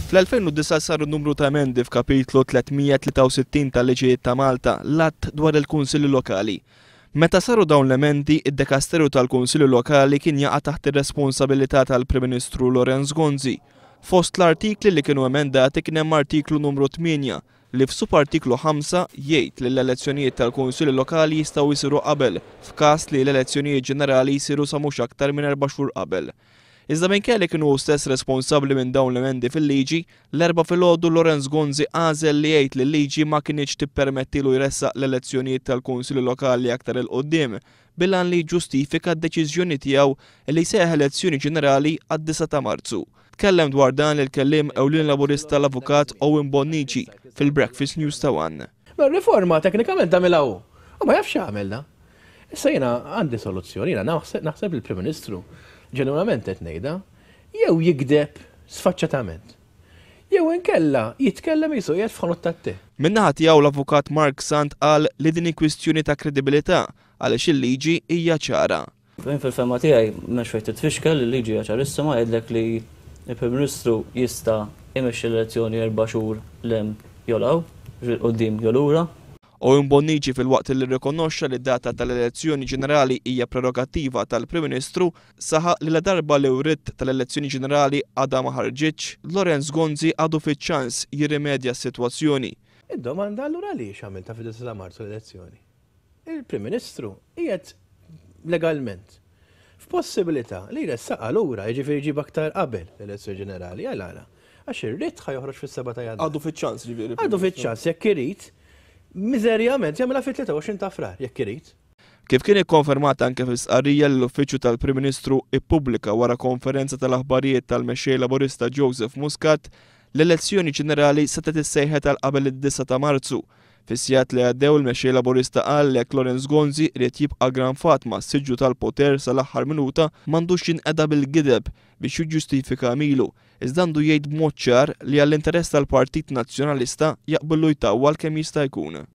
Fl-2009 saru numru ta' emendi f'kapitlu 363 tal-Liġijiet ta' Malta, l-Att dwar il-Kunsilli Lokali. Meta saru dawn l-emendi, id-dekasteru tal-Kunsilli Lokali kien jaqa' taħt ir-responsabilità tal-Prim Ministru Lawrence Gonzi. Fost l-artikli li kienu emendati kien hemm artiklu numru 8 li f'subartiklu 5 jgħid li l-elezzjonijiet tal-Kunsilli Lokali jistgħu jsiru qabel f'każ li l-elezzjonijiet ġenerali jsiru sa mhux aktar minn erba' xhur qabel. Iżda minkejja li kien hu stess responsabbli minn dawn l-emendi fil-liġi, l-Erbgħa filgħodu Lawrence Gonzi għażel li jgħid li l-liġi ma kinitx tippermettilu jressaq l-elezzjonijiet tal-Kunsilli Lokali aktar 'il quddiem bil-għan li jiġġustifika d-deċiżjoni tiegħu li jsejjaħ elezzjoni ġenerali għad-disgħa ta' Marzu. Tkellem dwar dan il-kelliem ewlieni Laburista l-Avukat Owen Bonnici fil-Breakfast News ta' one. Mela r-riforma teknikament għamilha hu. U ma jafx x'għamel da. Issa jiena għandi soluzzjoni, jiena naħseb li l-Prim Ministru, ġenwinament qed ngħidha, jew jigdeb sfaċċatament, jew inkella jitkellem qisu qiegħed f'ħanut tat-te. Min-naħa tiegħu l-Avukat Mark Sant qal li din hi kwistjoni ta' kredibilità għaliex il-liġi hija ċara. Jien fil-fehma tiegħi m'hemmx fejn titfixkel, il-liġi hija ċarissima, jgħidlek li l-Prim Ministru jista' jmexxi l-elezzjoni erba' xhur 'l hemm jew 'l hawn, jiġifieri 'l quddiem jew lura. Owen Bonnici filwaqt li rrikonoxxa li d-data tal-elezzjoni ġenerali hija prerogattiva tal-Prim Ministru, saħaq li ladarba li writ tal-elezzjoni ġenerali għadha ma ħarġitx, Lawrence Gonzi għadu fiċ-ċans jirrimedja s-sitwazzjoni. Id-domanda allura għaliex għamiltha fid-9 ta' Marzu l-elezzjoni? Il-Prim Ministru qiegħed legalment f'possibilità li jressaqha lura, jiġifieri jġibha aktar qabel l-elezzjoni ġenerali. Għal għala? Għax ir-writ ħa joħroġ fis-7 ta' Jannar. Għadu fiċ-ċans jiġifieri. Għadu fiċ-ċans jekk irid, miżerjament jagħmilha fit-23 ta' Frar jekk irid. Kif kien ikkonfermat anke fi stqarrija li l-Uffiċċju tal-Prim Ministru ippubblika wara konferenza tal-aħbarijiet tal-Mexxej Laburista Joseph Muscat, l-elezzjoni ġenerali setgħet issejħet għal qabel id-disgħa ta' Marzu. Fis-sigħat li għaddew il-Mexxej Laburista qal li jekk Lawrence Gonzi ried jibqa' ggranfat mas-siġġu tal-poter sal-aħħar minuta m'għandux jinqeda bil-gideb biex jiġġustifika għemilu, iżda għandu jgħid b'mod ċar li għall-interess tal-Partit Nazzjonalista jaqbillu jtawwal kemm jista' jkun.